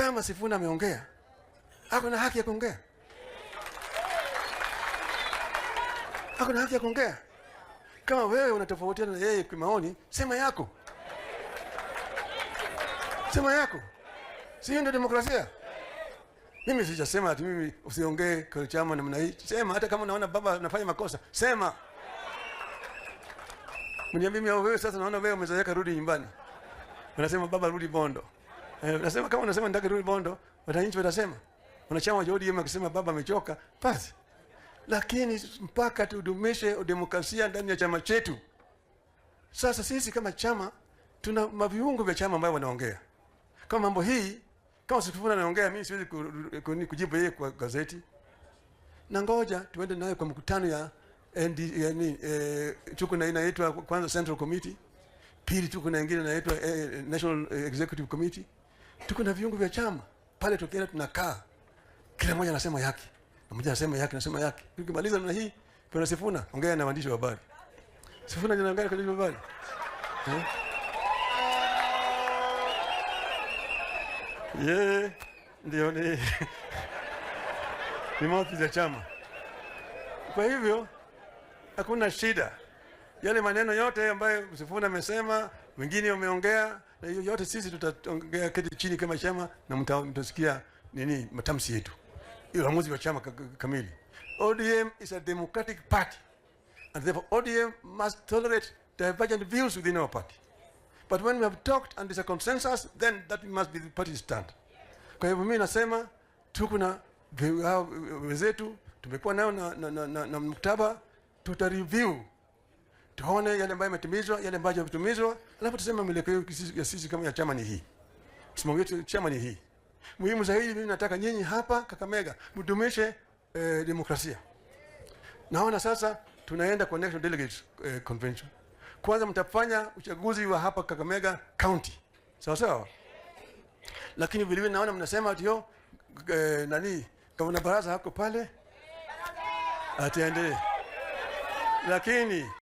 Kama Sifuna ameongea, ako na haki ya kuongea, ako na haki ya kuongea. Kama wewe unatofautiana na yeye kwa maoni, sema yako, sema yako. Si hiyo ndio demokrasia? Mimi sijasema ati mimi usiongee kwa chama namna hii. Sema hata kama unaona baba anafanya makosa, sema. Mniambie mimi au wewe sasa naona wewe umezoeka, rudi nyumbani. Unasema baba rudi Bondo. Unasema kama unasema nataka rudi Bondo, wananchi watasema. Wanachama wa ODM akisema baba amechoka, basi. Lakini mpaka tudumishe demokrasia ndani ya chama chetu. Sasa sisi kama chama tuna maviungo vya chama ambayo wanaongea. Kama mambo hii, kama Sifuna anaongea, mimi siwezi kujibu yeye kwa gazeti. Na ngoja tuende nayo kwa mkutano ya ND, yani, tuko na inaitwa kwanza Central Committee, pili tuko na ingine inaitwa National Executive Committee. Tuko na viungo vya chama pale, tukienda tunakaa, kila mmoja anasema yake, na mmoja anasema yake, anasema yake. Tukimaliza namna hii, kuna Sifuna, ongea na waandishi wa habari. Sifuna ndiye anaongea na waandishi wa habari. Eh? Yeye ndio ni mouthpiece ya chama. Kwa hivyo hakuna shida. Yale maneno yote ambayo Sifuna amesema, wengine wameongea, na hiyo yote sisi tutaongea keti chini kama chama na mtasikia nini matamshi yetu. Hiyo uamuzi wa chama kamili. ODM is a democratic party, and therefore ODM must tolerate divergent views within our party. But when we have talked and there's a consensus, then that must be the party stand. Kwa hivyo mimi nasema tuko na wenzetu, tumekuwa nao na mkataba, tuta review tuone yale ambayo yametimizwa, yale ambayo hayajatimizwa, alafu tuseme mielekeo ya sisi kama ya chama ni hii, msimamo wetu chama ni hii. Muhimu zaidi, mimi nataka nyinyi hapa Kakamega mdumishe demokrasia. Naona sasa tunaenda kwa National Delegates Convention. Kwanza mtafanya uchaguzi wa hapa Kakamega County, sawa sawa, lakini vile vile naona mnasema ati yo nani kama Barasa hako pale atiendelee, lakini